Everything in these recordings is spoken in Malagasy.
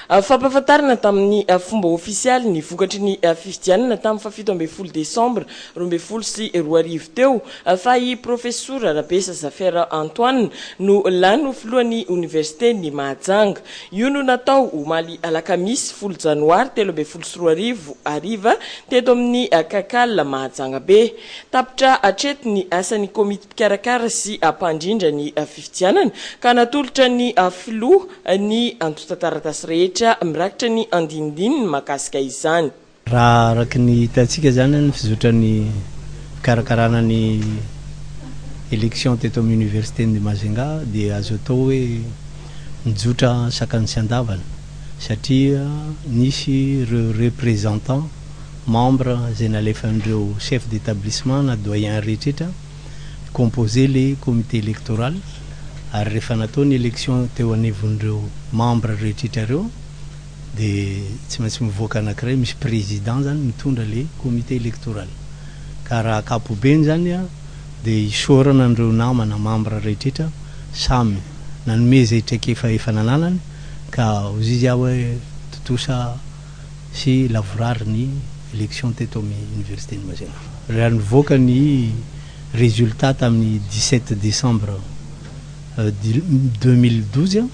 Fampahafantarana tamin'ny fomba ofisialy ny vokatry ny fifidianana tamin'ny fahafito ambin'ny folo desambra 2012 teo fa i Profesora Rabesa Zafera Antoine no lany ho filohan'ny Oniversiten'i Mahajanga. Io no natao omaly alakamisy 10 janoary 2013 hariva teto amin'ny Kakal Mahajanga be. Tapitra hatreto ny asan'ny komity mpikarakara sy mpandrindra ny fifidianana ka natolotra ny filoha ny antontan-taratasy rehetra mirakitra ny andinindininy mahakasika izany. Raha araky ny hitantsika zany ny fizotra ny fikarakarana ny élection teto amin'ny Université de Majunga dia azo atao hoe nizotra sakany sy andavana, satria nisy ireo représentant membre zay nalefan'ireo chef d'établissement na doyen rehetrrehetra composé le comité électoral. Ary rehefa natao ny élection teo anivon'ireo membre rehetrrehetra reo de tsy maintsy mivoaka anankiray, misy président zany mitondra le comité électoral. Ka raha ankapobeny zany de isaorana an'ireo namana membre rehetrrehetra samy nanome zay traikefa efa nananany, ka ozy izy aho hoe tontosa sy lavorary ny élection teto amin'ny Université ny Majunga. Raha nivoaka ny résultat tamin'ny 17 décembre 2012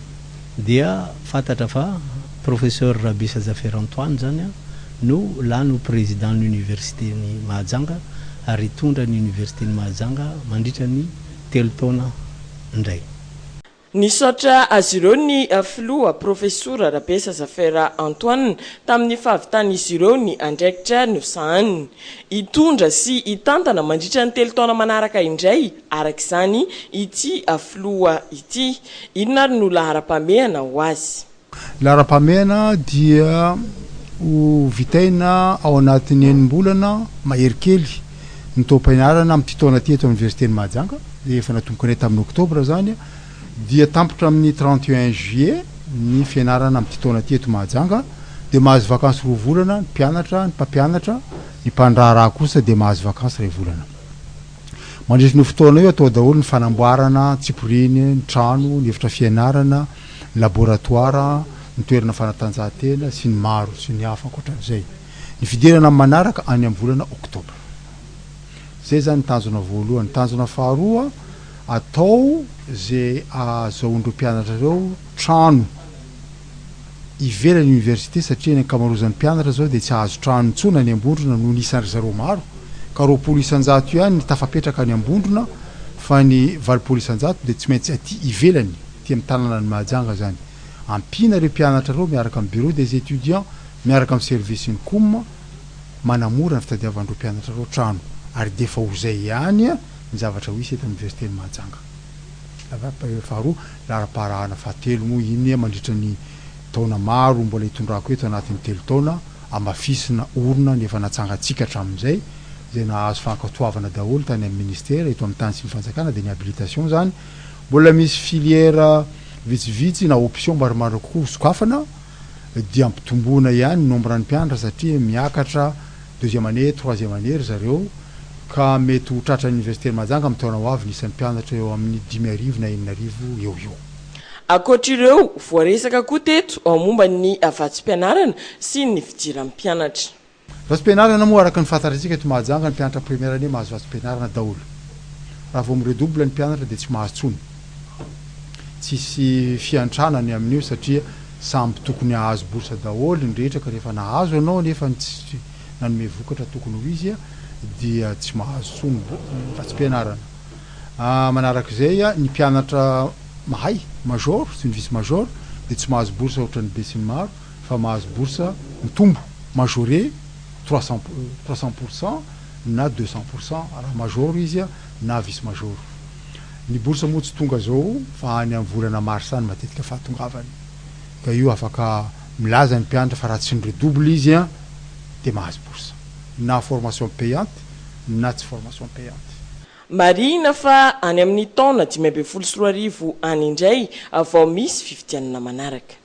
dia fantatra fa professeur Rabesa Zafera Antoine zany no lany ho président ny Université ny Mahajanga ary hitondra ny Université ny Mahajanga mandritra ny 3 taona indray. Nisaotra azy ireo ny filoha Profesora Rabesa Zafera Antoine tamin'ny fahavitan'izy ireo ny andraikitra nosahaniny. Hitondra sy hitantana mandritra ny 3 taona manaraka indray araka izany ity filoha ity. Inona ary no laharam-pahamehana ho azy? Laharam-pahamehana dia ho vitaina ao anatin'ny 6 bolana mahery kely ny taom-pianarana amin'ity taona ty eto Université ny Mahajanga. De efa natomboka anay tamin'ny oktobra zany, dia tampitra amin'ny 31 juillet ny fianarana amin'ity taona ty eto Mahajanga. De mahazo vakansy 2 volana ny mpianatra, ny mpampianatra, ny mpandraharaha kosa de mahazo vakansy 1 volana. Mandritry ny fotoana io atao daholo ny fanamboarana tsiporiny ny trano, ny efitra fianarana, ny laboratoire, ny toerana fanatanjahantena sy ny maro sy ny hafa ankoatran'izay. Ny fidirana amin'ny manaraka any amin'ny volana oktobra zay zany tanjona voalohany. Tanjona faharoa, atao zay ahazoan'ireo mpianatra reo trano ivelan'ny université, satria ny ankamarozan'ny mpianatra zao de tsy ahazo trano intsony any Ambondrona noho ny isan'ry zareo maro, ka 20% ihany ny tafapetraka any Ambondrona fa ny 80% de tsy maintsy aty ivelany, ty amin'ny tanàna ny Mahajanga zany. Ampiana reo mpianatra reo miaraka amin'ny bureau des étudiants, miaraka amin'ny service ny COUM, manamora ny fitadiavan'ireo mpianatra reo trano. Ary de efa ho zay ihany ny zavatra ho isy eto amin'ny Université ny Mahajanga. Faharoa, laharam-pahamehana fahatelo moa iny, mandritra ny taona maro mbola hitondrako eto, anatin'ny 3 taona, amafisina orona ny efa natsangatsika hatramin'izay, zay nahazo fankatoavana daholo tany amin'ny ministère eto amin'ny tany sy ny fanjakana, de ny habilitation zany. Mbola misy filière vitsivitsy na option maromaro kokoa sokafana, dia ampitomboana ihany nombre ny mpianatra, satria miakatra deuxième année, troisième année ry zareo, ka mety ho tratra ny Université Mahajanga amin'ny taona ho avy ny isan'ny mpianatra eo amin'ny 5000 na 6000 eo eo. Ankoatr'ireo, voaresaka koa teto momba ny vatsim-pianarana sy ny fidiran'ny mpianatra. Vatsim-pianarana moa, araka ny fantatritsika eto Mahajanga, ny mpianatra première année mahazo vatsim-pianarana daholo. Raha vao miredouble ny mpianatra de tsy mahazo tsony, tsisy fiantrana ny amin'io, satria samby tokony hahazo bourse daholo ny rehetra. Ka rehefa nahazo ianao nefa ny tsy nanome vokatra tokony ho izy dia tsy mahazo tsony vatsim-pianarana. Manarak'izay, ny mpianatra mahay major sy ny vice major de tsy mahazo bourse ohatran'ny be sy ny maro, fa mahazo bourse mitombo, majoré 300% na 200% raha major izy na vice major. Ny bourse moa tsy tonga zao fa any amin'ny volana mars any matetika fahatongavany, ka io afaka milaza ny mpianatra fa raha tsy ny redouble izy de mahazo bourse, na formation payante na tsy formation payante. Marihina fa any amin'ny taona 2015 any indray vao misy fifidianana manaraka.